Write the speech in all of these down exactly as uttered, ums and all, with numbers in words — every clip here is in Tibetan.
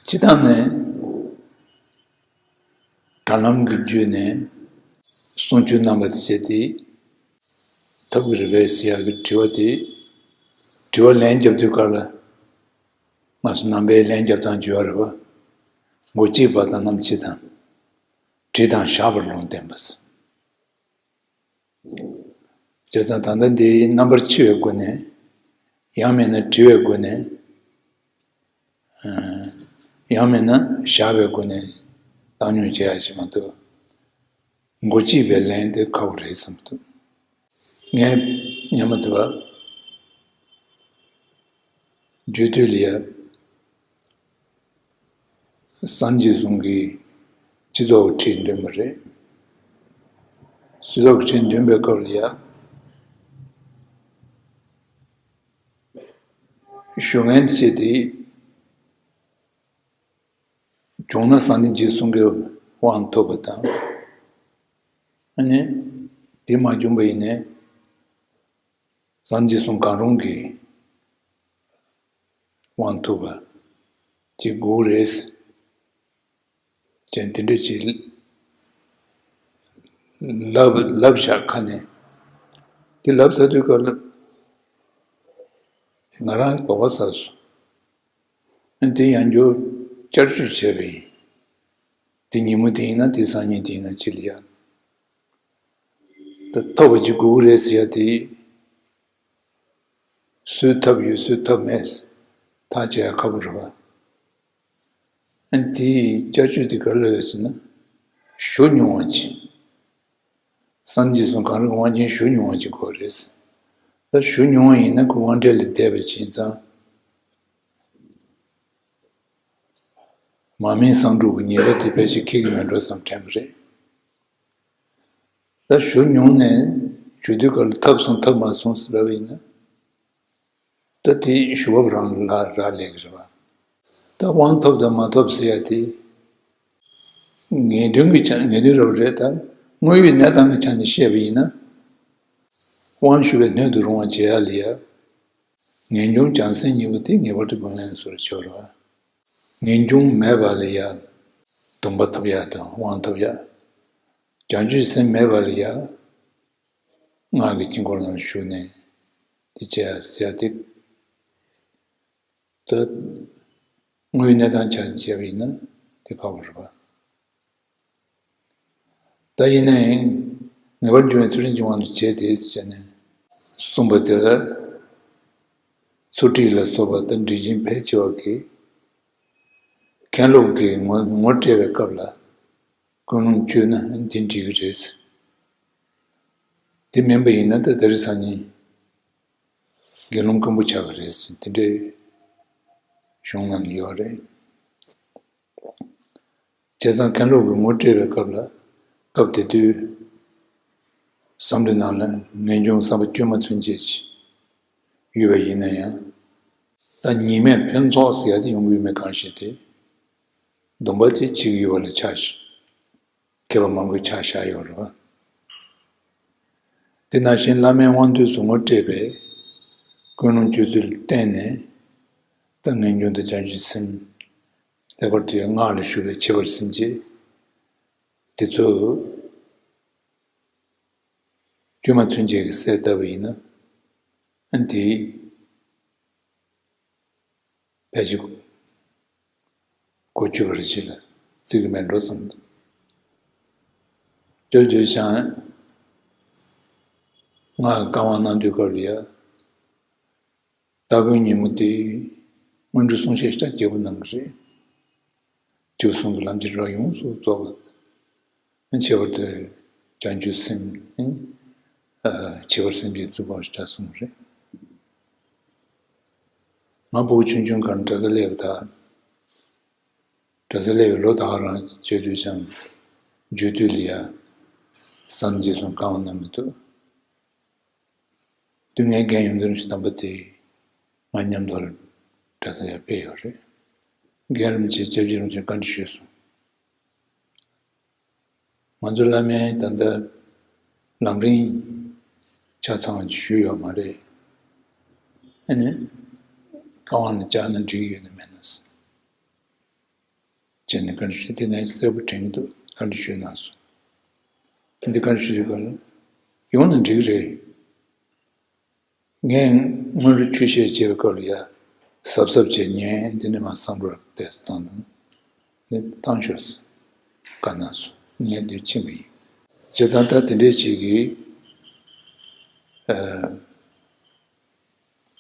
སྤྱིར་བཏང་ནས་དྲ་ལམ་གྱི་བརྒྱུད་ནས་གསུང་ཆོས་གནང་བ་དེ་བྱས་ཏེ། ཐོབ་ཀྱི་རེད་པས་ཟེར་ཡག་གི་དྲི་བ་དེ། དྲི་བ་ལན་རྒྱབ་དུས་སྐབས་ལ། ང་ཚོ་ནང་པའི་ལན་རྒྱབ་སྟངས་བརྗོད་ཡག་རེད་པ། མགོ་གཅིག་པ་དང་རྣམ་བཅད་དང་། བྲིས་དང་བཞག་པར་ལུང་བསྟན་པ། བྱས་ཙང་ད་ལྟ་འདི་རྣམ་པར་ཕྱེ་བའི་སྒོ་ནས། ཡང་མིན་ན་བྲི་བའི་སྒོ་ནས། ཡང་མིན་ན་བཞག་པའི་སྒོ་ནས་བཏང་སྙོམས་བྱེད་ཡག་ཞིག་མ་གཏོགས། མགོ་གཅིག་པའི་ལན་དེ་ཁག་པོ་རེད་བསམ་འདུག་ངས་སྙམ་མ་ཐུབ་པ། རྒྱུད་སྟོད་ལ་ཡ། སངས་རྒྱས་གསུང་གི་སྤྱི་ཚོགས་ཁྲིད་འདོན་པ་རེད། སྤྱི་ཚོགས་ཁྲིད་འདོན་པའི་སྐབས་ལ་ཡ། ཞུ་མཁན་བྱས་ཏེ། བྱུང་ན་སངས་རྒྱས་ཀྱི་གསུང་གི་དབང་ཐོབ་པ་དང་། ཨ་ནི། དེ་མ་བྱུང་བ་ཡིན་ནའི། སངས་རྒྱས་གསུང་གང་རུང་གི་དབང་ཐོབ་པ་ཅིག་དགོས་རེད། ཅན་དེ་འདྲ་ཅིག་ལབ་ལབ་བཞག་ཁ་ནས། དེ་ལབ་ཚར་དུས་སྐབས་ལ་ང་རང་དོགས་པ་ཟ་སོང་། དེ་ཡང་བསྐྱར་བཅོས་བྱས་པ་ཡིན། དེ་ཉིན་མོ་དེ་ཡིན་ན་དེ་སང་ཉིན་དེ་ཡིན་ན་ཅི་ལ་ཡ། ད་ཐོབ་པ་ཅིག་དགོས་ཀྱི་རེད་ཟེར་ཡ་དེ། སུས་ཐོབ་ཡོད་སུས་ཐོབ་མེད། ཐག་བཅད་ཡ་ཁག་པོ་རེད་པ། ཨ་ནི་དེའི་བསྐྱར་བཅོས་དེ་ག་རེ་ལབ་ཡོད་ཟེར་ན། ཞུ་མྱོང་བ་ཅིག་སངས་རྒྱས་གསུང་གང་རུང་དབང་ཆེན་ཞུ་མྱོང་བ་ཅིག་དགོས་རེད། ད་ཞུ་མྱོང་བ་ཡིན་ན་ཁོ་དབང་གྲལ་ལ་བསྡད་པ་ཅིག་ཡིན་ཙང་། མ་སྨིན་གསང་སྒྲུབ་ཀྱི་ཉེས་པ་དེ་ཕལ་ཆེར་འཁྱེར་གྱི་མེད་འགྲོ་བསམ་དྲན་པ་རེད། ད་ཞུ་མྱོང་ནས་ཞུ་དུས་སྐབས་ལ་ཐོབ་སོང་ཐོབ་མ་སོང་ཟེར་ལབ་པ་ཡིན་ན། ད་དེ་ཞུ་བ་རང་ལ་རག་ལས་ཀྱི་རེད་པ། ད་དབང་ཐོབ་དང་མ་ཐོབ་ཟེར་ཡ་དེ། ངེས་དོན་གྱི་ཆ་ངེས་དོན་རབ་རེད་ད། དངོས་ཡོད་གནས་སྟངས་ཀྱི་ཆ་ནས་བཤད་པ་ཡིན་ན། དབང་ཞུ་བའི་སྣོད་དུ་རུང་བ་བྱེད་ཡ་ལ་ཡ། ངེས་འབྱུང་བྱང་སེམས་གཉིས་པོ་དེ་ངེས་པར་དུ་སྒོམ་ལེན་སོར་ཆོག་རེད་པ། ངེས་འབྱུང་མེད་པ་ལ་ཡ། སྡོམ་པ་ཐོབ་ཡ་དང་དབང་ཐོབ་ཡ། བྱང་ཆུབ་སེམས་མེད་པ་ལ་ཡ། སྔགས་ཀྱི་དཀྱིལ་འཁོར་ནང་ཞུགས་ནས་དེ་བྱས་ཟེར་ཡ་དེ། ད་དངོས་གནས་དང་ཆ་བྱས་པ་ཡིན་ན་དེ་ཁག་པོ་རེད་པ། ད་ཡིན་ན་ཡང་ངེས་པར་འབྱུང་བའི་ཚུལ་ཁྲིམས་ཀྱི་དབང་དུ་བྱས་ཏེ་ཟེར་ནས་གསུངས་པ་དེ་ལ། ཚུལ་ཁྲིམས་ལ་སོགས་པ་དང་འགྲེལ་ཆེན་ཕལ་ཆེ་བ་གིས་མཁན་སློབ་ཀྱིས་ངོ་ངོ་སྤྲད་པའི་སྐབས་ལ། ཀུན་སློང་བཅོས་ན་དེ་འགྲིག་གི་རེད། དེ་མིན་པ་ཡིན་ན་ད་དེ་རིང་སང་ཉིན་དགེ་སློང་དཀོན་པོ་ཆགས་ཀྱི་རེད་ཟེར་དེ་འདྲའི་གཞུང་ནང་ཡོད་རེད། བྱས་ཙང་མཁན་སློབ་ཀྱིས་ངོ་སྤྲད་པའི་སྐབས་ལ་སྐབས་དེ་དུས་བསམ་བློའི་ནང་ལ་ངེས་འབྱུང་བསམ་པ་བཅོས་མ་ཚུན་ཆད་ཅིག་ཡོད་པ་ཡིན་ན་ཡང་། ད་ཉེས་མེད་ཕུན་ཚོགས་ཟེར་ཡ་དེ་ཡོང་གི་ཡོད་མེད་གང་ཤེས་ཏེ། སྡོམ་པ་ཅིག་བྱེད་ཀྱི་ཡོད་པ་ལ་ཆ་བཞག་མཁས་པ་མང་པོས་ཆ་བཞག་ཡོད་རེད་པ། དེ་ནང་བཞིན་བླ་མའི་དབང་འདུས་སུ་ངོ་སྤྲད་པའི་ཀུན་སློང་བཅོས་ཚུལ་བསྟན་ནས། ད་ངེས་འབྱུང་དང་བྱང་ཆུབ་སེམས། ལྷག་པར་དུ་ཡང་སྔགས་ལ་ཞུགས་པའི་ཁྱད་པར་སེམས་བསྐྱེད་དེ་ཚོ་བཅོས་མ་ཚུན་ཆད་ཀྱི་གསལ་བཏབ་པ་ཡིན་ན། ཨ་ནི་དེ་ཕལ་ཆེར་གོ་ཆོད་པ་རེ་ཞིག་ལ་བརྩི་གི་མེད་འགྲོ་བསམ་འདུག་ཅོ་ཅོ་ཅང་སྔགས་བཀའ་དབང་གནང་དུས་སྐབས་ལ་ཡ། སྟ་གོན་ཉིན་མོ་དེ་སྔོན་འགྲོ་གསུང་བཤད་ཞེ་དྲག་རྒྱས་པོ་གནང་གི་རེད། སྤྱིར་གསུང་གི་ལམ་གྱི་རོ་ཡོངས་སུ་རྫོགས་པ། ཁྱད་པར་དུ་བྱང་ཆུབ་སེམས། ཁྱད་པར་སེམས་བསྐྱེད་བརྩི་བ་ཞེ་དྲག་གསུངས་རེད། ང་ཕྲུ་གུ་ཆུང་ཆུང་སྒང་གྲྭ་ས་སླེབས་པ་དང་། གྲྭ་ས་སླེབས་པའི་ལོ་ད་ག་རང་བྱེད་དུས་ཀྱང་རྒྱུད་སྟོད་ལ་ཡ་སངས་རྒྱས་གསུང་བཀའ་དབང་གནང་གི་འདུག་དུས་ངའི་རྒན་ཡུམ་དུ་རིན་ཆེན་དམ་པ་དེ་ང་མཉམ་དུ་གྲྭ་ས་ཡར་ཕེབས་ཡོད་རེད། རྒན་རིན་ཆེན་སྐྱབས་རྗེ་རིན་ཆེན་བཀའ་འདྲི་ཞུས་སོང་། ང་ཚོ་བླ་མའི་ད་ལྟ་ལམ་རིམ་ཆ་ཚང་བ་ཞུས་ཡོད་མ་རེད། ཨ་ནི་བཀའ་དབང་ནི་བཅར་ན་འགྲིག་ཡོད་ན་མེད་ན། བྱས་ནས་བཀའ་འདྲི་ཞུས། དེ་ནས་གསལ་པོ་དྲན་གྱི་འདུག་བཀའ་འདྲི་ཞུས་གནང་སོང་། འདི་བཀའ་འདྲི་ཞུས་དུས་ག་ལ་ཡོང་ན་འགྲིག་གི་རེད། ངས་སྔོན་རུ་ཆོས་བཤད་བྱེད་པའི་སྐབས་ལ་ཡ་གཟབ་གཟབ་བྱས་ཉན། འདི་ནས་མ་བསམ་བློ་བཏང་སོང་། ནི་བཏང་ཤོག་བཀའ་གནང་སོང་། ངས་འདི་ཕྱིན་པ་ཡིན། བྱས་ཙང་ད་དེ་འདྲས་ཅིག་གིས་ཨ།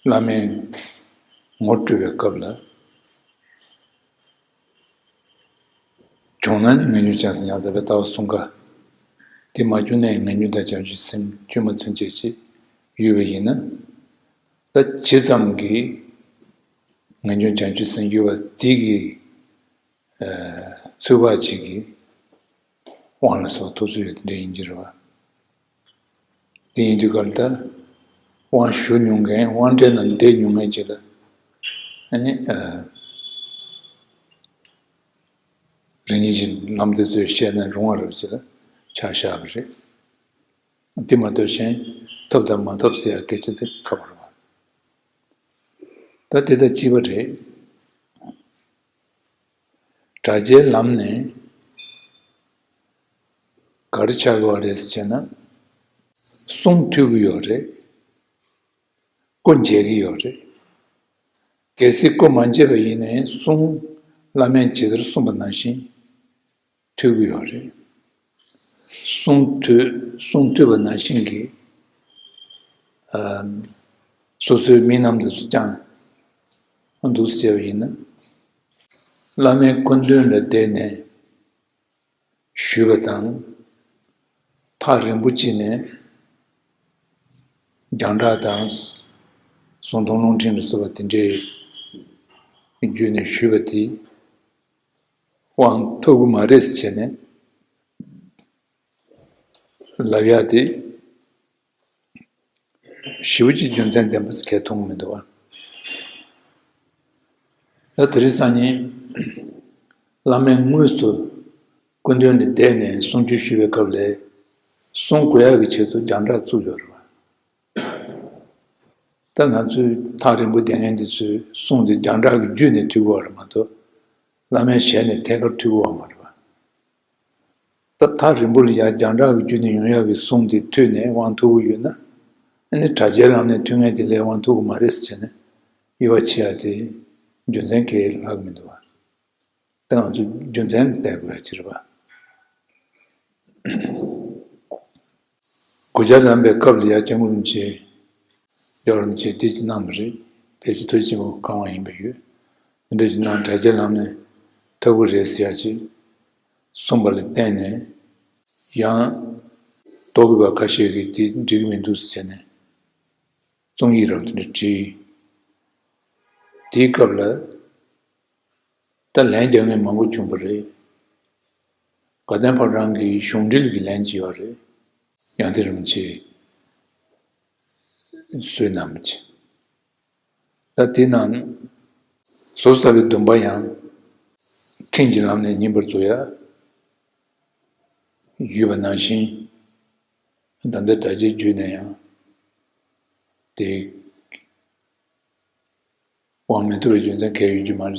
བླ་མས་ངོ་སྤྲོད་པའི་སྐབས་ལ། བྱུང་ན་ནི་ངེས་འབྱུང་བྱང་སེམས་ཡང་དག་པའི་ལྟ་བ་གསུམ་ཀ། དེ་མ་བྱུང་ན་ངེས་འབྱུང་དང་བྱང་ཆུབ་སེམས་བཅོས་མ་ཚུན་ཆད་ཅིག་ཡོད་པ་ཡིན་ན། ད་ཇི་ཙམ་གྱིས་ངེས་འབྱུང་བྱང་ཆུབ་སེམས་ཡོད་པ་དེ་གིས་ཚུལ་བག་ཅིག་གིས་དབང་ལ་སོགས་ཐོབ་ཚུལ་ཡོད་དེ་འདྲ་ཡིན་གྱི་རེད་བ། དེ་ཡིན་དུས་ག་ལ་ད་དབང་ཞུ་མྱོང་མཁན། དབང་གྲལ་ནང་བསྡད་མྱོང་མཁན་ཅིག་ལ་ཨ་ནི་ཨ། རིམ་གཉིས་ཀྱི་ལམ་དེ་ཚོས་བཤད་ན་རུང་བ་རེད་ཅེས་ལ་ཆ་བཞག་པ་རེད། དེ་མ་གཏོགས་གཞན་ཐོབ་དང་མ་ཐོབ་ཟེར་ཡ་སྐད་ཆ་དེ་ཁག་པོ་རེད་བ། ད་དེ་དང་གཅིག་པ་རེད། དྲ་རྒྱའི་ལམ་ནས་ག་རེ་ཆགས་ཀྱི་ཡོད་རེད་ཟེར་ན། གསུང་ཐོས་ཀྱི་ཡོད་རེད། སྐུ་མཇལ་གྱི་ཡོད་རེད། གལ་སྲིད་སྐུ་མ་མཇལ་བ་ཡིན་ནའི་གསུང་བླ་མས་ཇི་ལྟར་གསུངས་པ་ནང་བཞིན་ཐོས་ཀྱི་ཡོད་རེད། གསུང་ཐོས། གསུང་ཐོས་པ་ནང་བཞིན་གྱི་ཨ། སོ་སོའི་མིག་རྣམས་དེ་ཚོ་བཅངས་འདུག་ཟེར་བ་ཡིན་ན། བླ་མའི་སྐུ་མདུན་ལ་བསྡད་ནས་ཞུས་པ་དང་། ཐག་རིང་པོ་གཅིག་ནས་རྒྱང་བསྒྲགས་དང་གསུང་འབུམ་རླུང་འཕྲིན་ལ་སོགས་པ་དེ་འདྲའི་བརྒྱུད་ནས་ཞུས་པ་དེ་དབང་ཐོབ་ཀྱི་མ་རེད་ཟེར་ནས་ལབ་ཡག་དེ། ཞེ་པོ་ཅིག་རྒྱུ་མཚན་ལྡན་པ་ཞིག་གས་མཐོང་གི་མི་འདུག་བ། ད་དེ་རིང་སང་ཉིན་བླ་མས་དངོས་སུ་སྐུ་མདུན་དུ་བསྡད་ནས་གསུང་ཆོས་ཞུ་བའི་སྐབས་ལ་གསུང་དགོས་ཡག་གི་ཆེད་དུ་རྒྱང་བསྒྲགས་བཙུགས་ཡོད་རེད་བ། ད་ང་ཚོའི་ཐག་རིང་པོ་བསྡད་མཁན་འདི་ཚོའི་གསུང་དེ་རྒྱང་བསྒྲགས་ཀྱི་བརྒྱུད་ནས་ཐོས་ཀྱི་ཡོད་རེད་མ་གཏོགས། བླ་མའི་ཞལ་ནས་ཐད་ཀར་ཐོས་ཀྱི་ཡོད་མ་རེད་བ། ད་ཐག་རིང་པོ་ལ་ཡ་རྒྱང་བསྒྲགས་ཀྱི་བརྒྱུད་ནས་ཡོང་ཡག་གི་གསུང་དེ་ཐོས་ནས་དབང་ཐོབ་ཀྱི་ཡོད་ན། ཨ་ནི་དྲ་རྒྱའི་ལམ་ནས་ཐོས་མཁན་དེ་ལས་དབང་ཐོབ་ཀྱི་མ་རེད་ཟེར་ནས་དབྱེ་བ་ཕྱེ་ཡག་དེ་རྒྱུ་མཚན་གང་ཡང་ལྷག་གི་མི་འདུག་བ། ད་ང་ཚོ་རྒྱུ་མཚན་བལྟ་དགོས་ཡག་ཅིག་རེད་བ། གུ་ཇ་ལམ་པའི་སྐབས་ལ་ཡ་སྐྱབས་མགོན་རིན་པོ་ཆེ། རྒྱལ་བ་རིན་པོ་ཆེ་དེ་ཅིག་གནང་བ་རེད། ཕལ་ཆེར་ཐུགས་རྗེ་ཆེན་པོ་གང་བ་ཡིན་པ་ཡོད། འདི་འདྲ་ཅིག་གནང་། དྲ་རྒྱའི་ལམ་ནས་ཐོབ་ཀྱི་རེད་ཟེར་ཡག་ཅིག་གསུངས་པ་ལ་བརྟེན་ནས། ཡང་ལྟོ་གོས་པ་ཁ་ཤས་ཀྱིས་དེ་འགྲིག་གི་མི་འདུག་ཟེར་ནས་རྩོམ་ཡིག་རབ་དེ་འདྲ་བྲིས། དེའི་སྐབས་ལ་ད་ལན་རྒྱག་མཁན་མང་པོ་བྱུང་བ་རེད། དགའ་ལྡན་ཕོ་བྲང་གི་གཞུང་འབྲེལ་གྱི་ལན་ཅིག་ཡོད་རེད། ཡང་ཏི་རིན་པོ་ཆེས་གསོལ་གནང་བ་བྱས། ད་དེ་ནང་ཟོར་ཟ་བའི་སྡོམ་པ་ཡང་ཁྲིམས་ཀྱི་ལམ་ནས་ཉན་པར་བཟོ་ཡ་ཡོད་པ་ནང་བཞིན། ད་ལྟ་དྲ་རྒྱའི་བརྒྱུད་ནས་ཡང་དེ་དབང་མི་ཐོབ་པའི་རྒྱུ་མཚན་གང་ཡང་ཡོད་ཀྱི་མ་རེད།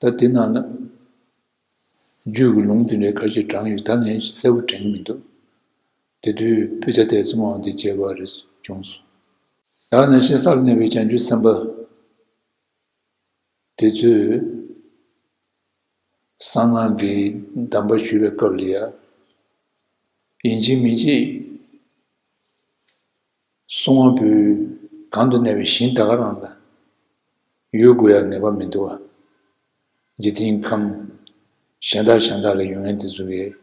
ད་དེ་ནང་ན་རྒྱུད་ཀྱི་ལུང་དེ་འདྲའི་ཁ་ཤས་དྲངས་ཡོད། ད་ངས་གསལ་པོ་དྲན་གྱི་མི་འདུག་དེ་དུས་སྤུས་ཚད་དེ་ཚོ་མང་དེ་བྱེད་དགོས་རེད་བྱུང་སོང་། ད་ནང་བཞིན་ས་ལ་གནས་པའི་བྱང་ཆུབ་སེམས་དཔའ་དེ་ཚོས་གསང་སྔགས་ཀྱི་གདམས་པ་ཞུ་བའི་སྐབས་ལ་ཡ། ཡིན་གཅིག་མིན་གཅིག་གསང་སྔགས་པོའི་གང་དུ་གནས་པའི་ཞིང་དེ་ག་རང་ལ་ཡོད་དགོས་ཡ་ངེས་པ་མི་འདུག་བ། འཇིག་རྟེན་ཁམས་གཞན་དག་གཞན་དག་ལ་ཡོད་མཁན་དེ་ཚོ་གིས་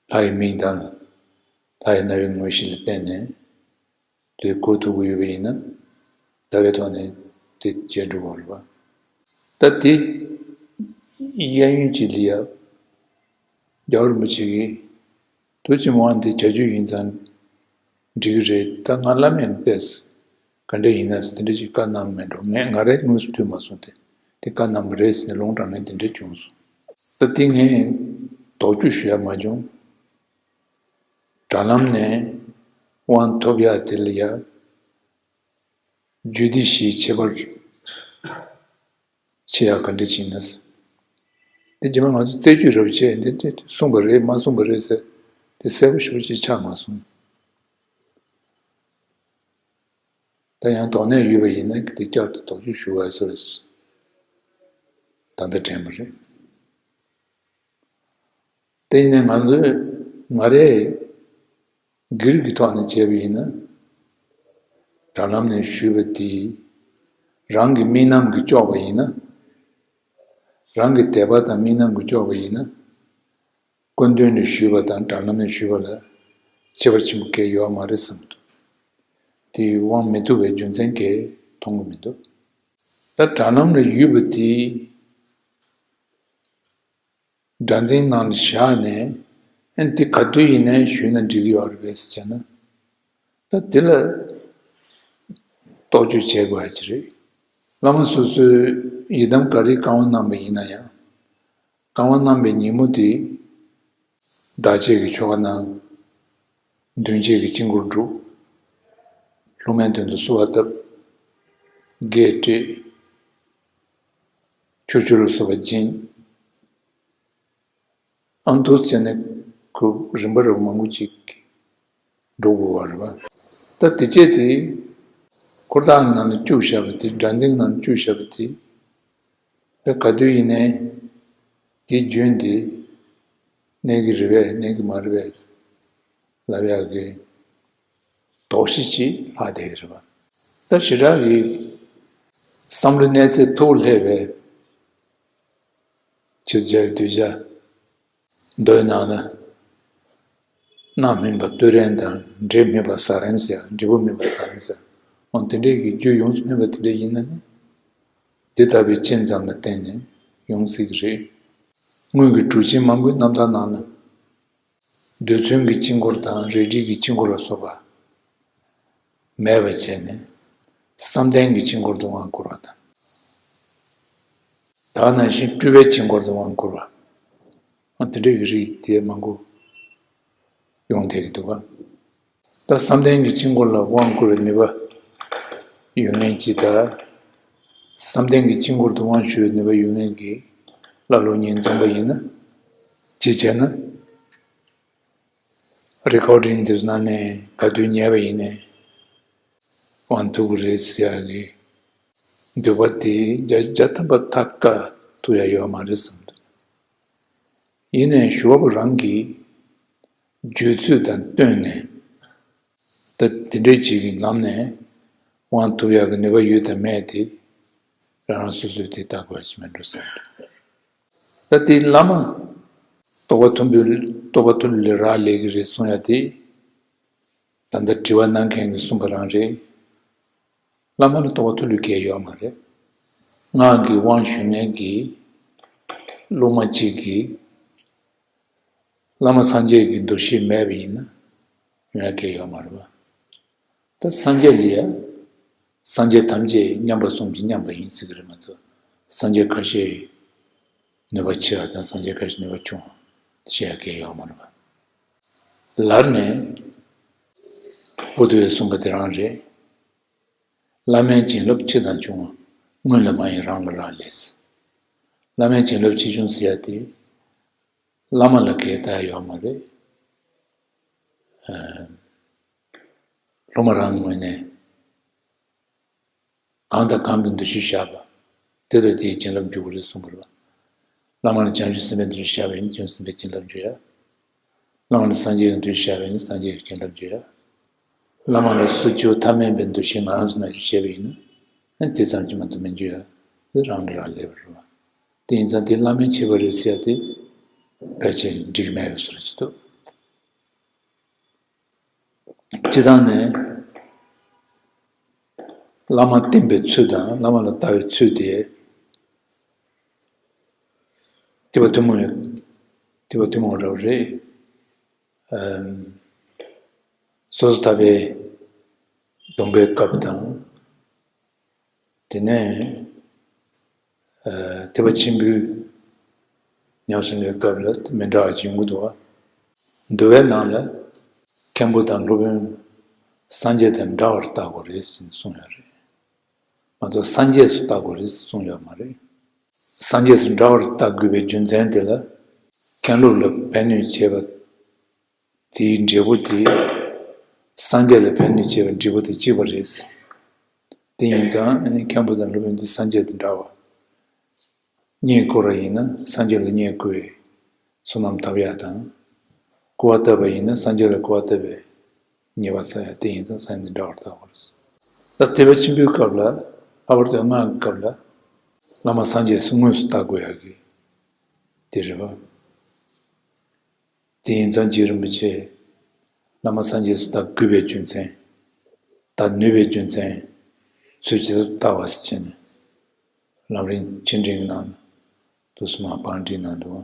ལྷ་ཡི་མིང་དང་ལྷ་ཡི་རྣ་བའི་ངོ་ཤེས་ལ་བརྟེན་ནས་དེ་གོ་ཐུབ་ཀྱི་ཡོད་པ་ཡིན་ན། ལྟ་བའི་ཐོག་ནས་དེ་བྱས་འགྲོ་དགོས་རེད་བ། ད་དེ་གཡས་གཡོན་གཅིག་ལ་ཡ། རྒྱལ་བ་རིན་པོ་ཆེ་གིས་ཐུགས་རྗེ་མོ་འདི་བྱ་རྒྱུ་ཡིན་ཙང་འགྲིག་གི་རེད། ད་ང་བླ་མས་བལྟས། ག་འདྲ་ཡིན་ན་ཟེར་དེ་འདྲ་ཞིག་བཀའ་གནང་མེད་འགྲོ། ངས་ང་རས་དངོས་སུ་ཐོས་མ་སོང་སྟེ། དེ་བཀའ་གནང་བ་རེད་ཟེར་ནས་ལུང་དྲངས་ནས་དེ་འདྲ་བྱུང་སོང་། ད་དེ་ངས་དོགས་གཅོད་ཞུ་ཡ་མ་བྱུང་། དྲ་ལམ་ནས་དབང་ཐོབ་ཡ་དེ་ལ་ཡ། རྒྱུད་སྡེ་བཞིའི་ཁྱད་པར་ཕྱེ་ཡག་ག་འདྲ་ཅིག་ཡིན་ན། དེ་རྗེས་མ་ང་ཚོ་རྩད་གཅོད་རབ་བྱས་འདི་འདི་གསུངས་པ་རེད་མ་གསུངས་པ་རེད་ཟེར་དེ་གསལ་པོ་ཞེ་པོ་ཅིག་ཆགས་མ་སོང་། ད་ཡང་དོགས་གནས་ཡོད་པ་ཡིན་ན་དེ་བསྐྱར་དུ་དོགས་གཅོད་ཞུ་བ་སོགས་ད་ལྟ་དྲན་པ་རེད། དེ་ཡིན་ནའི་ང་ཚོས་ང་རས་སྒེར་གྱི་ཐོག་ནས་བྱས་པ་ཡིན་ན། དྲ་ལམ་ནས་ཞུས་པ་དེ་རང་གི་དམིགས་རྣམ་གྱིས་ལྕོགས་པ་ཡིན་ན། རང་གི་དད་པ་དང་དམིགས་རྣམ་གྱིས་ལྕོགས་པ་ཡིན་ན། སྐུ་མདུན་ནས་ཞུས་པ་དང་དྲ་ལམ་ནས་ཞུས་པ་ལ་ཁྱད་པར་ཆེན་པོ་གང་ཡང་ཡོད་མ་རེད་བསམ་འདུག་དེ་དབང་མི་ཐུབ་པའི་རྒྱུ་མཚན་གང་ཡང་མཐོང་གི་མི་འདུག་ད་དྲ་ལམ་ལ་ཡོད་པ་དེ། སྒྲ་འཛིན་ནང་ལ་བཞག་ནས་ཨ་ནི་དེ་ག་དུས་ཡིན་ནའི་ཞུས་ན་འགྲིག་གི་ཡོད་རེད་པས་ཟེར་ན། ད་དེ་ལ་རྟོག་དཔྱོད་བྱེད་དགོས་ཡ་ཅིག་རེད། བླ་མ་སོ་སོས་ཡི་དམ་ག་རེ་བཀའ་དབང་གནང་པ་ཡིན་ན་ཡང་། བཀའ་དབང་གནང་པའི་ཉིན་མོ་དེ། བདག་བསྐྱེད་ཀྱི་ཆོ་ག་གནང་། མདུན་བསྐྱེད་ཀྱི་དཀྱིལ་འཁོར་བསྒྲུབ། སློབ་མའི་དོན་དུ་གསོལ་བ་བཏབ། བགེགས་བསྐྲད། ཆུ་བྱུ་རུ་སོགས་པ་སྦྱིན། ཨ་འདུག་བྱས་ནས་ཁོ་རིམ་པ་རེ་མང་པོ་ཅིག་འགྲོ་དགོས་པ་རེད་པ། ད་དེ་བྱས་ཏེ་འཁོར་ཐག་གི་ནང་དུ་བཅུག་བཞག་པ་དེ་སྒྲ་འཛིན་གྱི་ནང་དུ་བཅུག་བཞག་པ་དེ། ད་ག་དུས་ཡིན་ནའི་དེ་རྒྱུན་དེ་གནས་ཀྱི་རེད་པས་གནས་ཀྱི་མ་རེད་པས་ལབ་ཡག་གི་དོགས་གཞི་ཅིག་ལྷག་བསྡད་ཀྱི་རེད་པ། ད་ཞེ་དྲག་གི་བསམ་བློའི་གནས་ཚད་མཐོ་སླེབས་པའི་ཕྱིར་བྱ་བའི་གདུལ་བྱ། མདོའི་ནང་ན། རྣམ་སྨིན་པ་ཏུ་རེན་དང་འབྲས་སྨིན་པ་ཟ་རེན་ཟེར་ཡ་འབྲས་བུ་སྨིན་པ་ཟ་རེན་ཟེར་ཡ། འོ་དེ་འདྲས་ཀྱི་རྒྱུ་ཡོངས་སུ་སྨིན་པ་དེ་འདྲས་ཡིན་ན་ནི། དེ་ལྟ་བུའི་རྐྱེན་ཙམ་ལ་བརྟེན་ནས་ཡོང་སྲིད་ཀྱི་རེད། སྔོན་གྱི་གྲུབ་ཆེན་མང་པོའི་རྣམ་ཐར་ནང་ན། རྡུལ་ཚོན་གྱི་དཀྱིལ་འཁོར་དང་རལ་གྲིའི་དཀྱིལ་འཁོར་ལ་སོགས་པ། མེད་པར་བྱས་ནས། བསམ་གཏན་གྱི་དཀྱིལ་འཁོར་དུ་དབང་བསྐུར་བ་དང་། ད་ག་ནང་བཞིན་སྤྲུལ་པའི་དཀྱིལ་འཁོར་དུ་དབང་བསྐུར་བ། ཨ་དེ་འདྲའི་རིགས་དེ་མང་པོ་ཡོང་བསྡད་ཀྱི་འདུག་ག་ད་བསམ་གཏན་གྱི་དཀྱིལ་འཁོར་ལ་དབང་བསྐུར་བའི་ནུས་པ་ཡོད་མཁན་ཅིག་དང་། བསམ་གཏན་གྱི་དཀྱིལ་འཁོར་དུ་དབང་ཞུ་བའི་ནུས་པ་ཡོད་མཁན་གྱི་བླ་སློབ་གཉིས་འཛོམས་པ་ཡིན་ན། ཅིག་བྱས་ན། རི་ཀོར་ཌིང་དེ་ཚོ་ནང་ནས་ག་དུས་ཉན་པ་ཡིན་ནའི་དབང་ཐོབ་ཀྱི་རེད་ཟེར་ཡག་གི་འདོད་པ་དེ་བརྒྱ་ཆ་བརྒྱ་ཐམ་པ་ཐག་བཀག་ཐུབ་ཡ་ཡོད་མ་རེད་བསམ་འདུག་ཡིན་ནའི་ཞུ་བ་པོ་རང་གིས་བརྗོད་ཚུལ་དང་བསྟུན་ནས་ད་དེ་འདྲའི་ཅིག་གི་ལམ་ནས་དབང་ཐོབ་ཡག་གི་ནུས་པ་ཡོད་དམ་མེད་དེ་རང་རང་སོ་སོས་དེ་བལྟ་དགོས་ཡ་ཅིག་མིན་འགྲོ་བསམ་འདུག་ད་དེ་བླ་མ་རྟོགས་པ་མཐོན་པོའི་རྟོགས་པ་མཐོ་ལོས་རག་ལས་ཀྱི་རེད་གསུང་ཡ་དེ། ད་ལྟ་དྲི་བ་གནང་མཁན་གྱིས་གསུངས་པ་རང་རེད། བླ་མ་ལ་རྟོགས་པ་མཐོ་ལོས་གང་ཡང་ཡོད་མ་རེད། སྔགས་ཀྱི་དབང་ཞུ་མཁན་གྱི་སློབ་མ་གཅིག་གིས་བླ་མ་སངས་རྒྱས་ཀྱི་འདུ་ཤེས་མེད་པ་ཡིན་ན་ཡོང་ཡ་གང་ཡང་ཡོད་མ་རེད་པ། ད་སངས་རྒྱས་ལ་ཡ། སངས་རྒྱས་ཐམས་ཅད་མཉམ་པ་གསུམ་གྱིས་མཉམ་པ་ཡིན་ཟེར་གྱི་རེད་མ་གཏོགས། སངས་རྒྱས་ཁ་ཤས་ནུས་པ་ཆེ་བ་དང་སངས་རྒྱས་ཁ་ཤས་ནུས་པ་ཆུང་བ་ཞེས་ཡ་གང་ཡང་ཡོད་མ་རེད་པ། ལར་ནས་པོ་ཏི་བས་གསུངས་པ་དེ་རང་རེད། བླ་མའི་བྱིན་རླབས་ཆེ་དང་ཆུང་བ་སྔོན་ལ་མ་ཡིན་རང་ལ་རག་ལས། བླ་མའི་བྱིན་རླབས་ཆེ་ཆུང་ཟེར་ཡ་དེ་བླ་མ་ལ་གང་ཡང་ཡོད་མ་རེད། སློབ་མ་རང་ངོས་ནས་གང་དང་གང་གི་འདུ་ཤེས་བཞག་པ། དེ་དང་དེའི་བྱིན་རླབས་འཇུག་གི་རེད་གསུངས་པ་རེད་པ། བླ་མ་ལ་བྱང་ཆུབ་སེམས་དཔའི་འདུ་ཤེས་བཞག་པ་ཡིན་ན་བྱང་ཆུབ་སེམས་དཔའི་བྱིན་རླབས་འཇུག་ཡ། བླ་མ་ལ་སངས་རྒྱས་ཀྱི་འདུ་ཤེས་བཞག་པ་ཡིན་ན་སངས་རྒྱས་ཀྱི་བྱིན་རླབས་འཇུག་ཡ། བླ་མ་ལ་སུ་སྐྱེ་བོ་ཐ་མལ་པའི་འདུ་ཤེས་ང་རང་ཚོ་ནང་བཞིན་བྱས་པ་ཡིན་ན། ཨ་དེ་ཙམ་གྱིས་མ་གཏོགས་མི་འཇུག་ཡ། དེ་རང་གིས་རང་ལ་ལས་པ་རེད་པ། དེ་ཡིན་ཙང་དེ་བླ་མའི་ཁྱད་པར་རེད་ཟེར་ཡ་དེ་ཕལ་ཆེར་འགྲིག་གི་མེད་པའི་བཟོ་འདྲ་ཞིག་འདུག་སྤྱིར་བཏང་ནས་བླ་མ་བསྟེན་པའི་ཚུལ་དང་བླ་མ་ལ་ལྟ་བའི་ཚུལ་དེ་ཐེག་པ་ཐུན་མོང་ཡང་ཐེག་པ་ཐུན་མོང་འདྲ་བོ་རེད། ཨམ། སོ་སོ་ཐར་པའི་སྡོམ་པའི་སྐབས་དང་། དེ་ནས་ཨ་ཐེག་པ་ཆེན་པོའི་ཉམས་སུ་ལེན་སྐབས་ལ་མི་འདྲ་བ་ཅིག་ཡོང་གི་འདུག་བ། འདུལ་བའི་ནང་ལ་མཁན་པོ་དང་སློབ་དཔོན་སངས་རྒྱས་དང་འདྲ་བར་བལྟ་དགོས་རེད་ཟེར་ནས་གསུངས་ཡོད་རེད། མ་གཏོགས་སངས་རྒྱས་སུ་བལྟ་དགོས་རེད་ཟེར་གསུངས་ཡོད་མ་རེད། སངས་རྒྱས་སུ་འདྲ་བར་བལྟ་དགོས་པའི་རྒྱུ་མཚན་དེ་ལ། མཁན་སློབ་ལ་ཕན་གནོད་བྱེད་པ་དེའི་འབྲས་བུ་དེ། སངས་རྒྱས་ལ་ཕན་གནོད་བྱེད་པའི་འབྲས་བུ་དེ་གཅིག་པ་རེད། དེ་ཡིན་ཙང་ཨ་ནི་མཁན་པོ་དང་སློབ་དཔོན་དེ་སངས་རྒྱས་དང་འདྲ་བ། བསྙེན་བཀུར་བ་ཡིན་ན་སངས་རྒྱས་ལ་བསྙེན་བཀུར་བའི་བསོད་ནམས་ཐོབ་ཡག་དང་། སྐུར་བ་བཏབ་པ་ཡིན་ན་སངས་རྒྱས་ལ་སྐུར་བ་བཏབ་པའི་ཉེས་པ་སོགས་ཡང་དེ་ཡིན་ཙང་སངས་རྒྱས་འདྲ་བར་བལྟ་དགོས། ད་དེ་བས་ཆེན་པོའི་སྐབས་ལ། ལྷག་པར་དུ་སྔགས་ཀྱི་སྐབས་ལ། བླ་མ་སངས་རྒྱས་སུ་དངོས་སུ་བལྟ་དགོས་ཡག་གི་དེ་རེད་པ། དེ་ཡིན་ཙང་རྗེ་རིན་པོ་ཆེ་བླ་མ་སངས་རྒྱས་སུ་བལྟ་དགོས་པའི་རྒྱུ་མཚན། བལྟ་ནུས་པའི་རྒྱུ་མཚན། ཚུལ་ཇི་ལྟར་བལྟ་བ་ཟེར་བྱས་ནས། ལམ་རིམ་ཆེ་འབྲིང་གི་ནང་དུ་སུ་མ་བང་སྒྲིག་གནང་འདུག་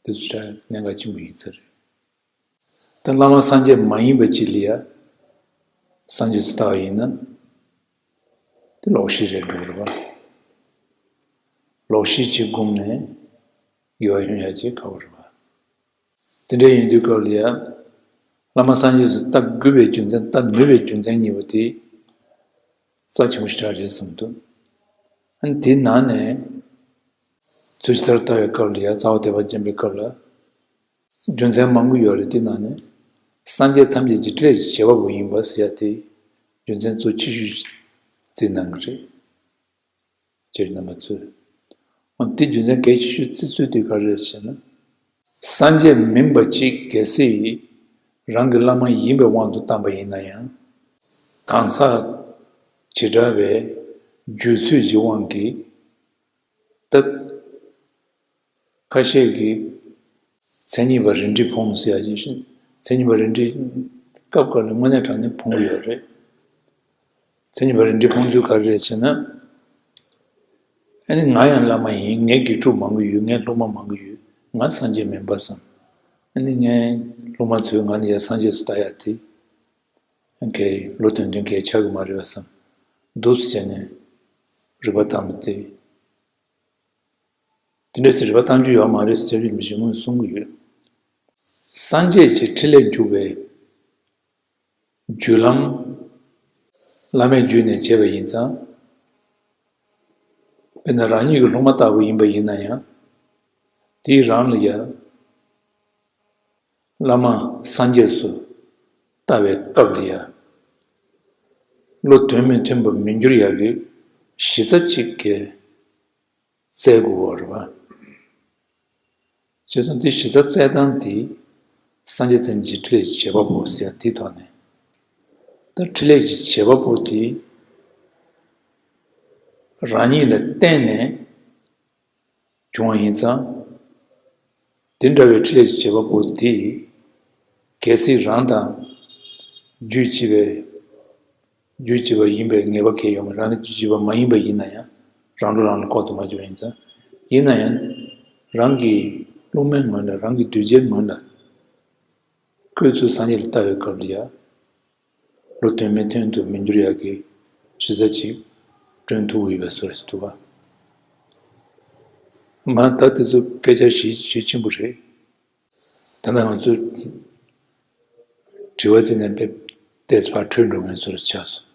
དེ་ཚོ་གནད་འགག་ཆེན་པོ་ཡིན་ས་རེད། ད་བླ་མ་སངས་རྒྱས་མ་ཡིན་པ་ཅིག་ལ་ཡ། སངས་རྒྱས་སུ་བལྟ་བ་ཡིན་ན། དེ་ལོག་ཤེས་རེད་འགྲོ་རེད་པ། ལོག་ཤེས་ཅིག་བསྒོམས་ནས་ཡོང་ཡོང་ཡ་ཅིག་དཀའ་བ་རེད་པ། དེ་འདྲ་ཡིན་དུས་སྐབས་ལ་ཡ། བླ་མ་སངས་རྒྱས་སུ་བལྟ་དགོས་པའི་རྒྱུ་མཚན་བལྟ་ནུས་པའི་རྒྱུ་མཚན་གཉིས་པོ་དེ། རྩ་ཆེན་པོ་ཞེ་དྲག་རེད་བསམ་འདུག་ཨ་ནི་དེའི་ནང་ནས། ཚུལ་ཇི་ལྟར་བལྟ་བའི་སྐབས་ལ་ཡ་རྩ་བ་དད་པ་ཅན་པའི་སྐབས་ལ། རྒྱུ་མཚན་མང་པོ་ཡོད་རེད། དེ་ནང་ནས་སངས་རྒྱས་ཐམས་ཅད་ཀྱི་ཕྲིན་ལས་ཀྱི་བྱེད་པ་པོ་ཡིན་པ་ཟེར་ཡ་དེ་རྒྱུ་མཚན་གཙོ་ཆེ་ཤོས་ཤིག་བརྩིས་གནང་གི་རེད། ཁྱེད་རྣམ་པ་ཚོས། འོ་དེ་རྒྱུ་མཚན་གལ་ཆེ་ཤོས་བརྩི་ཚུལ་དེ་ག་རེ་རེད་ཟེར་ན། སངས་རྒྱས་མིན་པ་ཅིག་གལ་སྲིད་རང་གི་བླ་མ་ཡིན་པའི་དབང་དུ་བཏང་པ་ཡིན་ན་ཡང་། གང་ཟག་བྱེ་བྲག་པའི་རྒྱུད་ཚོད་ཀྱི་དབང་གིས། ད། ཁ་ཤས་ཀྱིས་མཚན་ཉིད་པ་རིགས་འགྲེ་ཕུང་ཟེར་ཡ་ཅིག་བཞིན། མཚན་ཉིད་པ་རིགས་འགྲེ་སྐབས་འགའ་ལ་དངོས་གནས་དྲང་གནས་ཕུང་གི་ཡོད་རེད། མཚན་ཉིད་པ་རིགས་འགྲེ་ཕུང་ཚུལ་ག་རེ་རེད་ཟེར་ན། ཨ་ནི་ང་ཡང་བླ་མ་ཡིན། ངའི་དགེ་ཕྲུག་མང་པོ་ཡོད། ངའི་སློབ་མ་མང་པོ་ཡོད། ང་སངས་རྒྱས་མིན་པ་བསམ། ཨ་ནི་ངའི་སློབ་མ་ཚོས་ང་ལ་ཡ་སངས་རྒྱས་སུ་ལྟ་ཡ་དེ། ཨ་ཁའི་བློ་དོན་དོན་གལ་ཆགས་ཀྱི་མ་རེད་པ་བསམ། འདུག་སེ་བྱས་ནས་རིག་པ་བཏང་བ་དེ། དེ་འདྲ་ཟེར་རིག་པ་བཏང་རྒྱུ་ཡོད་མ་རེད་ཟེར་བའི་མི་ཞིག་ངོས་གསུང་གི་ཡོད། སངས་རྒྱས་ཀྱི་ཕྲིན་ལས་འཇུག་པའི་རྒྱུ་ལམ། བླ་མའི་རྒྱུད་ནས་བྱས་པ་ཡིན་ཙང་། དཔེར་ན་རང་ཉིད་ཀྱི་སློབ་མ་ལྟ་བུ་ཡིན་པ་ཡིན་ན་ཡང་། དེའི་རང་ལ་ཡང་། བླ་མ་སངས་རྒྱས་སུ་ལྟ་བའི་སྐབས་ལ་ཡང་། བློ་དོན་མི་མཐུན་པ་མི་འགྱུར་ཡག་གི་གཞི་རྩ་གཅིག་གི་བཙལ་དགོས་པ་རེད་པ། བྱས་ཙང་འདི་གཞི་རྩ་བཙལ་སྟངས་འདི་སངས་རྒྱས་ཐམས་ཅད་ཀྱི་ཕྲིན་ལས་ཀྱི་བྱེད་པ་པོ་ཟེར་ཡ་འདིའི་ཐོག་ནས། ད་ཕྲིན་ལས་ཀྱི་བྱེད་པ་པོ་དེ་རང་ཉིད་ལ་བརྟེན་ནས་བྱུང་བ་ཡིན་ཙང་། དེ་འདྲ་བའི་ཕྲིན་ལས་ཀྱི་བྱེད་པ་པོ་དེ་གལ་སྲིད་རང་དང་རྒྱུད་གཅིག་པའི། རྒྱུད་གཅིག་པ་ཡིན་པའི་ངེས་པ་གང་ཡང་ཡོད་མ་རེད། རང་གི་རྒྱུད་གཅིག་པ་མ་ཡིན་པ་ཡིན་ན་ཡང་རང་ལུགས་རང་ལ་ལྐོག་ཏུ་མ་གྱུར་པ་ཡིན་ཙང་། ཡིན་ན་ཡང་རང་གི་སློབ་མའི་ངོས་ལ། རང་གི་གདུལ་བྱའི་ངོས་ལ་ཁོ་ཚོས་སངས་རྒྱས་ལ་ལྟ་བའི་སྐབས་ལ་ཡང་བློ་དོན་མི་མཐུན་དུ་མི་འགྱུར་ཡག་གི་གཞི་རྩ་ཅིག་བསྐྲུན་ཐུབ་ཀྱི་ཡོད་པའི་བཟོ་འདྲ་ཞིག་འདུག་ག་མ་ད་དེ་ཚོ་སྐད་ཆ་ཞིབ་ཞིབ་ཆེན་པོ་རེད། ད་ལྟ་ང་ཚོས་དྲི་བ་དེ་ནས་ཏོག་ཙམ་ཕར་འཕྲོས་འགྲོ་མཁན་བཟོ་འདྲ་ཆགས་སོང་།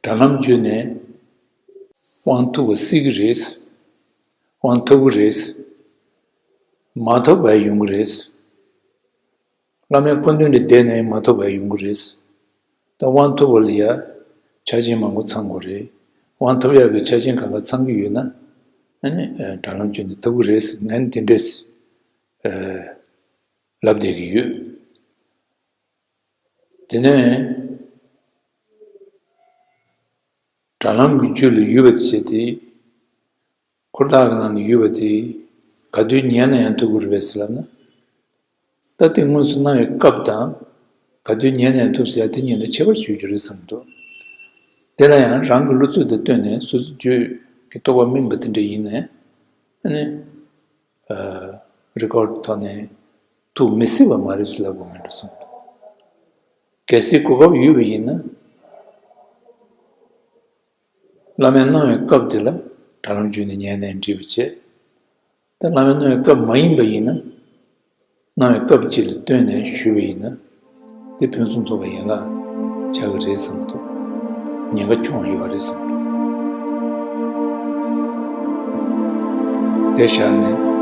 དྲ་ལམ་བརྒྱུད་ནས་དབང་ཐོབ་པ་སྲིད་ཀྱི་རེད། དབང་ཐོབ་ཀྱི་རེད། མ་ཐོབ་པ་ཡོང་གི་རེད། བླ་མའི་སྐུ་མདུན་ལ་བསྡད་ནས་མ་ཐོབ་པ་ཡོང་གི་རེད། ད་དབང་ཐོབ་པ་ལ་ཡ་ཆ་རྐྱེན་མང་པོ་ཚང་དགོས་རེད། དབང་ཐོབ་ཡག་གི་ཆ་རྐྱེན་གང་ག་ཚང་གི་ཡོད་ན། ཨ་ནི་ཨ་དྲ་ལམ་བརྒྱུད་ནས་ཐོབ་ཀྱི་རེད། ངས་དེ་འདྲས་ཨ་ལབ་བསྡད་ཀྱི་ཡོད། དེ་ནས་དྲ་ལམ་གྱི་རྒྱུད་ལ་ཡོད་པ་དེ་བྱས་ཏེ། འཁོར་ཐག་གི་ནང་ལ་ཡོད་པ་དེ་ག་དུས་ཉལ་ན་ཡང་ཐོབ་ཀྱི་རེད་པས་ཟེར་ལབ་ན། ད་དེ་དངོས་སུ་སྣང་བའི་སྐབས་དང་། ག་དུས་ཉལ་ན་ཡང་ཐོབ་ཟེར་ཡ་དེ་གཉིས་ལ་ཁྱད་པར་ཞིག་ཡོད་ཀྱི་རེད་བསམ་འདུག་དེ་ལ་ཡང་རང་གི་བློ་ཚོད་དང་བསྟུན་ནས་སོ་སོའི་རྒྱུད་ཀྱི་རྟོགས་པ་སྨིན་པ་དེ་འདྲ་ཡིན་ནའི། ཨ་ནི། ཨ་རི་ཀོཌ་ཐོག་ནས་ཐུག་མི་སྲིད་པ་མ་རེད་ཟེར་ལབ་དགོས་མེད་འགྲོ་བསམ་འདུག་གལ་སྲིད་གོ་སྐབས་ཡོད་པ་ཡིན་ན། བླ་མའི་གནང་བའི་སྐབས་དེ་ལ་དྲ་ལམ་བརྒྱུད་ནས་ཉན་ནས་འགྲིག་པ་བྱས། ད་བླ་མའི་གནང་བའི་སྐབས་མ་ཡིན་པ་ཡིན་ན། གནང་བའི་སྐབས་ཅིག་ལ་བསྟུན་ནས་ཞུས་པ་ཡིན་ན། དེ་ཕུན་སུམ་ཚོགས་པ་ཡན་ལག་ཆགས་ཀྱི་རེད་བསམ་འདུག་ཉེན་ཁ་ཆུང་བ་ཡོད་པ་རེད་བསམ་འདུག་དེ་བཞག་ནས།